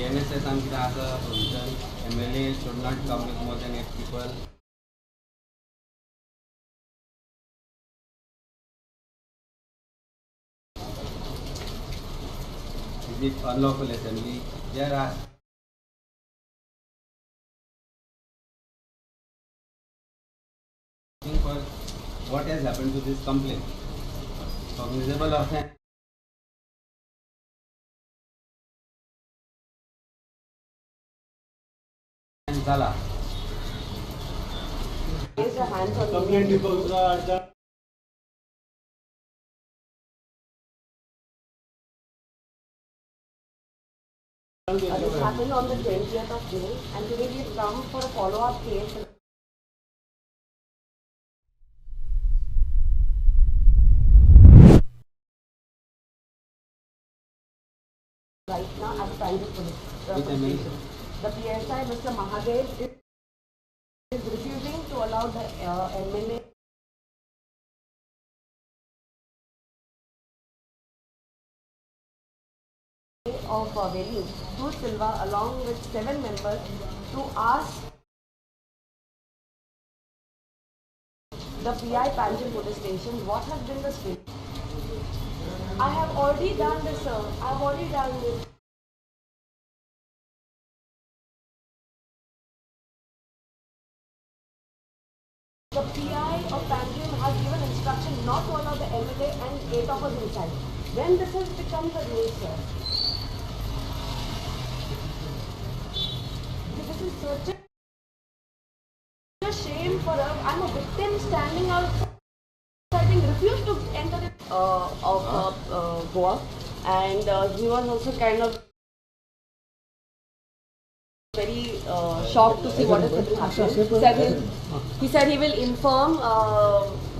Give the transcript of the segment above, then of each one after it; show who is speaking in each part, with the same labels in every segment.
Speaker 1: BNSS आनी कितें आसा provision, MLA should not come with more than 8 people. Is it unlawful assembly? They are asking for what has happened to this complaint. Cognizable offense जाला.
Speaker 2: Raise your hands on me. This happened on the 20th of May, and today we've come for a follow-up case. Right now at the Panjim police station. The PSI, Mr. Mahadev, is refusing to allow the MLA of Velim, Cruz Silva, along with 7 members, to ask the PI Panjim police station what has been the state. I have already done this, sir. I have already done this. The PI of Panjim has given instruction not to allow the MLA and 8 of us inside. Then this has become the rule, sir. This is such a shame for us. I'm a victim standing outside, being refused to enter the, of Goa, and he was also kind of very shocked to see what has happened. He said he will inform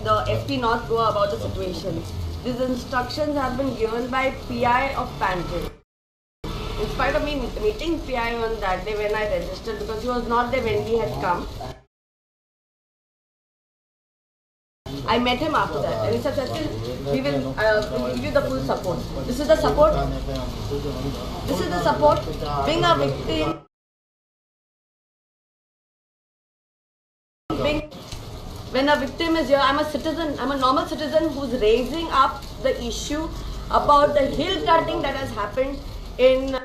Speaker 2: the SP North Goa about the situation. These instructions have been given by PI of Panjim. In spite of me meeting PI on that day when I registered, because he was not there when we had come. I met him after that, and he said, Cecil, we will give you the full support. This is the support. This is the support. Being a victim, when a victim is here, I'm a citizen. I'm a normal citizen who's raising up the issue about the hill cutting that has happened in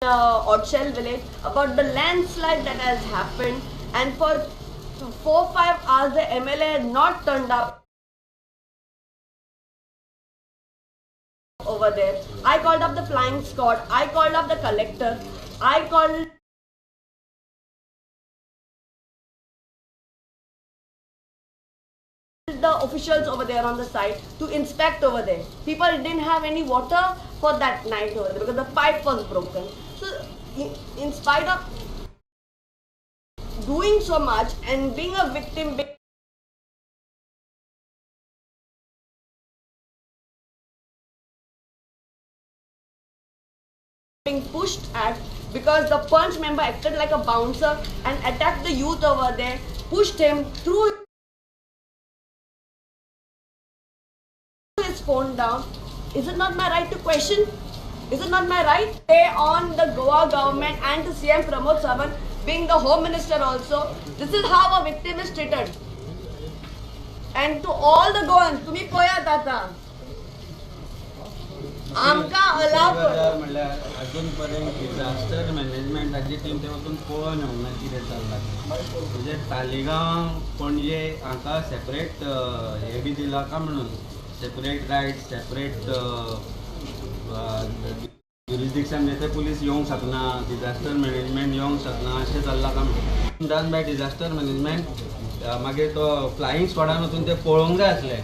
Speaker 2: Odchel village, about the landslide that has happened, and for 4-5 hours the MLA had not turned up over there. I called up the flying squad, I called up the collector, I called the officials over there on the site to inspect over there. People didn't have any water for that night over there because the pipe was broken. So in spite of doing so much and being a victim, being pushed at, because the Panch member acted like a bouncer and attacked the youth over there, pushed him, threw his phone down. Is it not my right to question? Is it not my right? They on the Goa government and to CM Pramod Sawant being the Home Minister also, this is how a victim is treated. And to all the Goans, tumi poyat ata. आमकां allow कर.
Speaker 1: म्हणल्यार अजून पर्यंत disaster मॅनेजमेंटाची team ते वचून पळोवन येवंक ना कितें चल्लां तें. म्हणजे तालिगांव पणजे हांकां सेपरेट हें बी दिलां काय म्हणून सेपरेट रायट, सेपरेट ज्युरिस्डिक्शन, म्हणजे थंय पुलीस येवंक शकना, डिझास्टर मॅनेजमेंट येवंक शकना, अशें चल्लां काय म्हणून. Done by disaster management. मागीर तो फ्लायींग स्क्वॉडान वचून ते पळोवंक जाय आसलें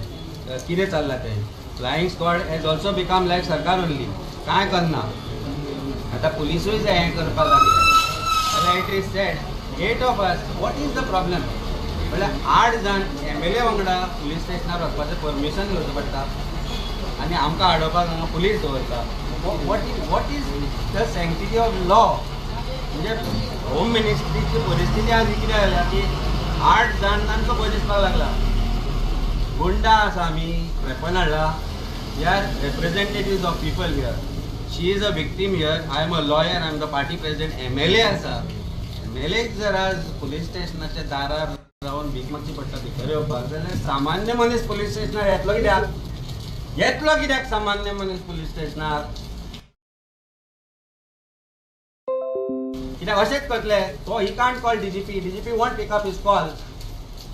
Speaker 1: कितें चल्लां तें. Flying squad has also become like सरकार only, कांय करना. आतां पुलिसूय हें करपाक लागले. जाल्यार it is said 8 of us, what is the problem? म्हणल्यार 8 जाण MLA वांगडा पुलीस स्टेशनार वचपाचें परमिशन घेवचें पडटा आनी आमकां आडोवपाक हांगा पुलीस दवरता. What is the sanctity of law? म्हणजे होम मिनिस्ट्रीची परिस्थिती आज कितें जाल्या की 8 जाण तांकां भंय दिसपाक लागला. गुंडा आसा आमी, वेपन हाडला. We are representatives of people here. She is a victim here. I am a lawyer, I am the party president. MLA आसा. MLA जर आज पुलीस स्टेशनाच्या दारार रावन भीक मागची पडटा भितर येवपाक जाल्यार सामान्य मनीस पुलीस स्टेशनार येतलो कित्याक? येतलो कित्याक सामान्य मनीस पुलीस स्टेशनार? कित्याक अशेंच करतले? तो he can't call DGP. DGP won't pick up his call.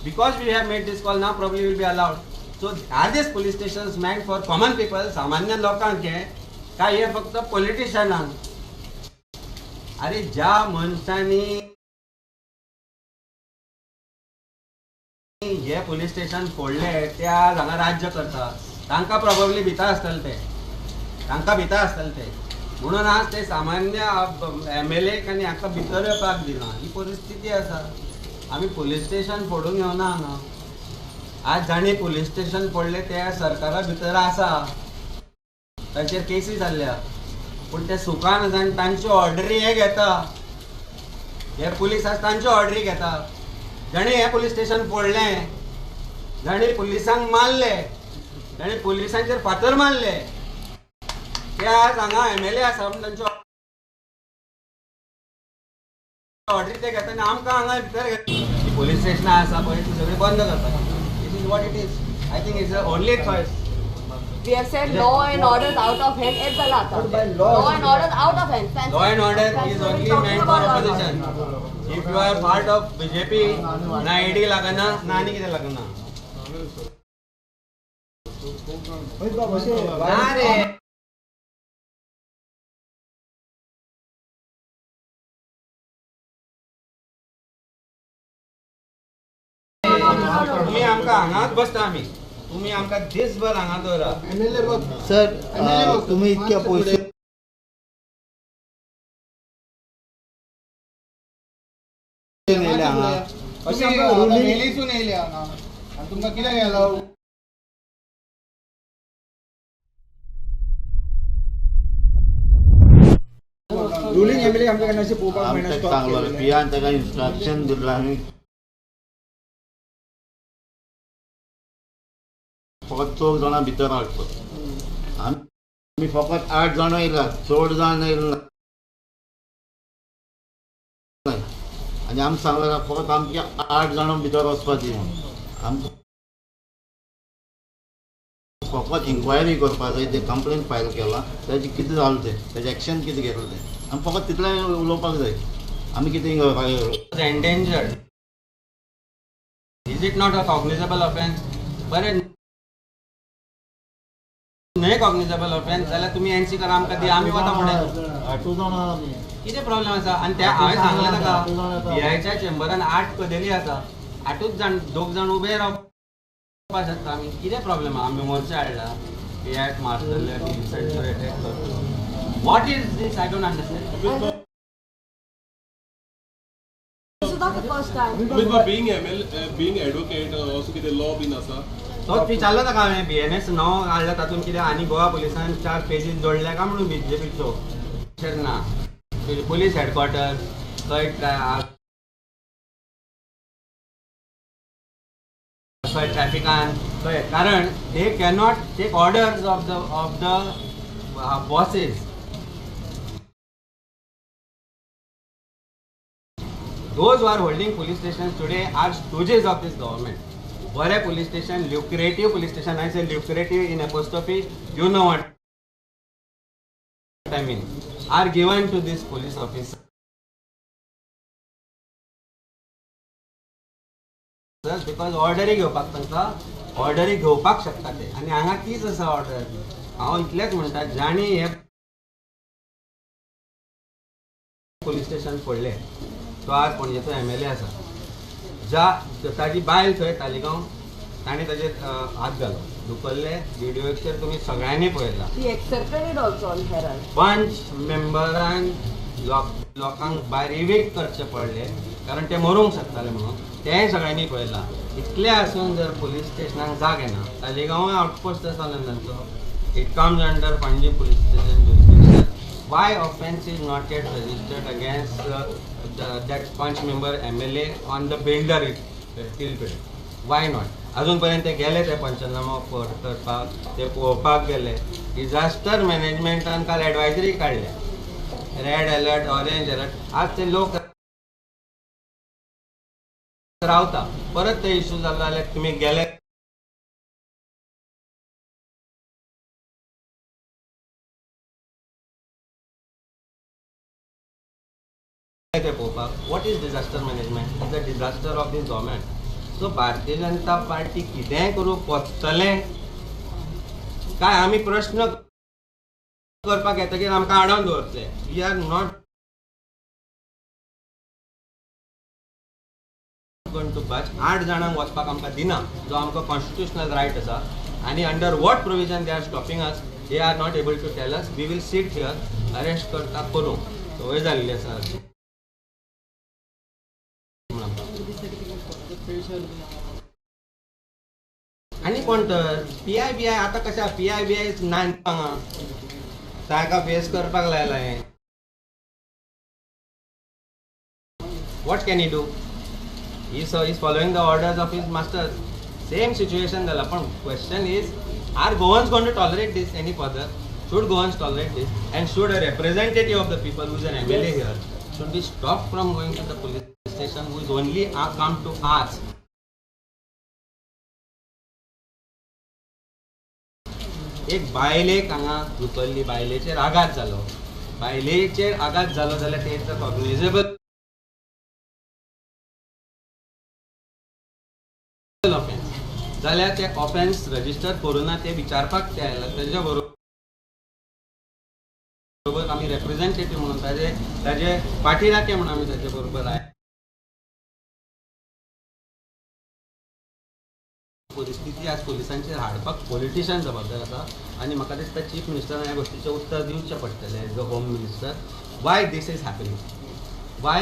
Speaker 1: Because we have made this call, now probably will be allowed. So are these police stations meant for common people, सामान्य लोकांक हे काय हे फक्त पॉलिटिशियनांक? अरे ज्या मनशांनी हे पुलीस स्टेशन फोडले ते आज हांगा राज्य करता. तांकां प्रोबेबली भिता आसतले ते, तांकां भिता आसतले ते, म्हणून आज ते सामान्य MLA आनी हाका भितर येवपाक दिना. ही परिस्थिती आसा. आमी पुलीस स्टेशन फोडून येवना हांगा. आज जांणी पुलीस स्टेशन फोडले ते सरकारा भितर आसा, तांचेर केसी जाल्ल्या, पूण ते सुखान आसा आनी तांच्यो ऑर्डरी हे घेता. हे पुलीस आज तांच्यो ऑर्डरी घेता. जांणी हें पुलीस स्टेशन फोडलें, जांणी पुलिसांक मारले, जांणी पुलिसांचेर फातर मारले, ते आज हांगा MLA आसा म्हूण तांच्यो ऑर्डरी ते घेता आनी आमकां हांगा भितर घेता. पुलीस स्टेशनां आसा पळय ती सगळीं बंद करता. This is what it is. I think it's the only choice.
Speaker 2: We have said law and order is out of hand. It's a lot. Law and order is out of hand.
Speaker 1: Law and order is only meant for opposition. If you are part of BJP, ना ED लागना ना आनी कितें लागना. ना रे. तुम्ही आमकां हांगाच बसता, आमी तुम्ही आमकां दिसभर हांगा दवरा.
Speaker 3: सर, तुम्ही इतक्या पयशे येयले हांगा,
Speaker 4: रेलीसून येयले हांगा आनी तुमकां कित्याक येयला?
Speaker 5: रुलिंग MLA आमकां केन्ना अशें पळोवपाक मेळना.
Speaker 3: सांगलो पियान ताका इन्स्ट्रक्शन दिलां आमी फकत 4 जाणां भितर हाडचो. आमी फकत 8 जाणां येयला, चड जाण येयला आनी आमी सांगला फकत आमचे 8 जाणां भितर वचपाची म्हणून. आमकां फकत इन्क्वायरी करपाक जाय. तें कंप्लेन फायल केलां ताजें कितें जालें तें, ताजें एक्शन कितें घेतलें तें आमी फकत तितलें उलोवपाक जाय. आमी कितें
Speaker 1: endangered. Is it not a cognizable offence? बरें न्हय कॉग्निजेबल ऑफेन्स जाल्यार तुमी NC करा, आमकां दी, आमी वता फुडें. कितें प्रॉब्लेम आसा? आनी ते हांवें सांगलें ताका PIच्या चेंबरान 8 कदेली आसा, 8ूच जाण, 2 जाण उबे रावपाक शकता आमी. कितें प्रॉब्लेम आसा? आमी मोर्चा हाडला, PIक मारतले, पुलिसांचेर एटॅक करतले. What is this? I don't understand.
Speaker 2: This is not the first time.
Speaker 6: Being ML, being advocate, also कितें लॉ बीन आसा?
Speaker 1: तोच विचारलो ताका हांवें, BNS 9 हाडला तातूंत कितें आनी गोवा पुलिसान 4 पेजीस जोडल्या काय म्हणून BJPचो ना. पुलीस हेडक्वॉर्टर खंय खंय ट्रॅफिकान खंय, कारण they cannot take orders of the bosses. Those who are holding police stations today are stooges of this government. बरे police station, lucrative police station, I say lucrative in apostrophe, you know what I mean, are given to this police officers because ऑर्डरी घेवपाक तांकां, ऑर्डरी घेवपाक शकता ते. आनी हांगा तीच आसा ऑर्डर. हांव इतलेंच म्हणटा, जांणी हे पुलीस स्टेशन फोडलें तो आज पणजेचो MLA आसा. ज्या ताजी बायल थंय तालिगांव, ताणें ताजेर हात घालो, दुखल्ले. व्हिडियोचेर तुमी सगळ्यांनी पळयला. पंच मेंबरान लोकांक भायर इवेक्ट करचे पडले कारण ते मरूंक शकताले म्हणून, तेंय सगळ्यांनी पळयलां. इतलें आसून जर पुलीस स्टेशनाक जाग येना, तालिगांवूय आउटपोस्ट आसा तांचो. It comes under Panaji police station jurisdiction. Why offence is not yet registered against that panch member MLA on the builder till today? Why not? अजून पर्यंत ते गेले ते पंचनामो करपाक, ते पळोवपाक गेले. डिझास्टर मॅनेजमेंटान काल एडवायजरी काडल्या, रेड अलर्ट, ऑरेंज अलर्ट. आज ते लोक रावता, परत ते इशू जालो जाल्यार तुमी गेले ते पळोवपाक. What is disaster management? Is a disaster of this government. So Bharatiya Janata Party कितेंय करूंक वचतलें काय आमी प्रश्न करपाक येतकीर आमकां आडावन दवरतले. We are not going to budge. 8 जाणांक वचपाक आमकां दिना, जो आमकां कॉन्स्टिट्युशनल रायट आसा. आनी under what provision they are stopping us, they are not able to tell us. We will sit here. Arrest करता करूंक संवय जाल्ली आसा. आनी कोण तर PIBI आतां कशें PIBI ना हांगा ताका फेस करपाक लायला हें. What can he do? He is following the orders of his masters. Same situation जाला. पण question is, are Goans going to tolerate this any further? Should Goans tolerate this? And should a representative of the people who is an MLA here should be stopped from going to the police station, who is only come to ask एक बायलेक हांगा धुकल्ली, बायलेचेर आघात जालो, बायलेचेर आघात जालो जाल्यार ते it's a cognizable offence जाल्यार ते ऑफेन्स रजिस्टर करूं ना ते विचारपाक ते आयला. तेज्या बरोबर आमी रेप्रेझेंटेटीव म्हणून ताजे ताजे पाठीराखे म्हणून आमी ताजे बरोबर आयले. परिस्थिती आज पोलिसांचेर हाडपाक पॉलिटिशियन जबाबदार आसा आनी म्हाका दिसता चीफ मिनिस्टरान ह्या गोश्टीचें उत्तर दिवचें पडटलें as a home minister. Why this is happening? Why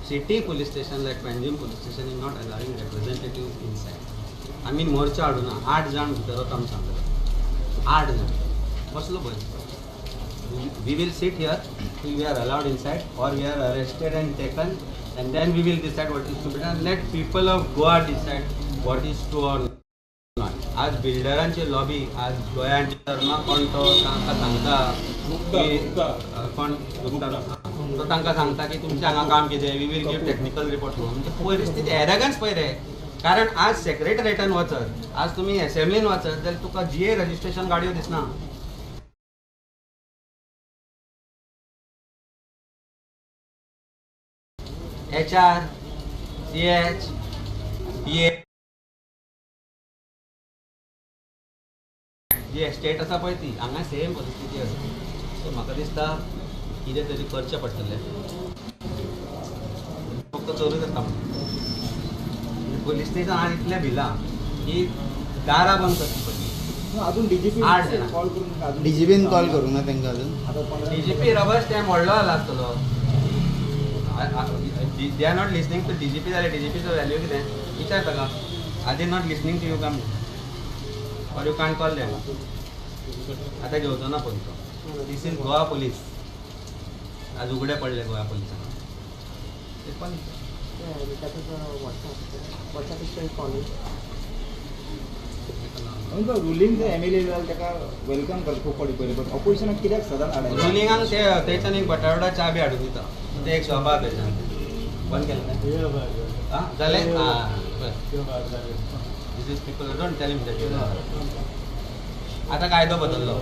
Speaker 1: city police station like Panjim police station is not allowing representative inside? आमी मोर्चा हाडुना, 8 जाण भितर वता आमी सांगले, 8 जाण कसलो भंय. We will sit here till we are allowed inside or we are arrested and taken, and then we will decide what is to be done. Let people of Goa decide what is true or not. आज बिल्डरांची lobby आज गोंयांत शर्मा कोण तो तांकां सांगता की कोण गुप्ता तो तांकां सांगता की तुमचें हांगा काम कितें, we will give technical report म्हणून. म्हणजे परिस्थिती एरगन्स पळय रे. कारण आज सेक्रेटरीएटान वचत, आज तुमी एसेंब्लीन वचत जाल्यार तुका GA registration गाडयो दिसना. HR, CH, PA जी एस्टेट आसा पळय ती हांगा सेम परिस्थिती आसा. सो म्हाका दिसता कितें तरी करचें पडटलें. फक्त चोरूच येता म्हणून पोलीस स्टेशन आज इतलें भिलां की दारां बंद करची पडली.
Speaker 5: अजून डीजीपी
Speaker 1: 8 जाणां
Speaker 5: कॉल करून
Speaker 4: डीजीपीन कॉल करूं ना तांकां अजून.
Speaker 1: डीजीपी रबर स्टॅम्प व्हडलो जाला आसतलो. They are not listening to DGP जाल्यार डीजीपीचो व्हॅल्यू कितें विचार ताका. Are they not listening to you come or you can't call them? आतां घेवचो ना फोन तो. This is Goa police. आज उगडे पडले गोवा पोलिसांक.
Speaker 5: रुलींग जे MLA जाल्यार ताका welcome करता खूब फावटी पयलें, बट ऑपोजिशनाक कित्याक सदांच आडायता?
Speaker 1: रुलिंगाक ते थंयच्यान एक बटाटवडा च्या बी हाडून दिता, ते एक शॉप आहा थंयच्यान बंद केलें आं जालें. आं this is people don't tell him that. आतां कायदो बदल्लो.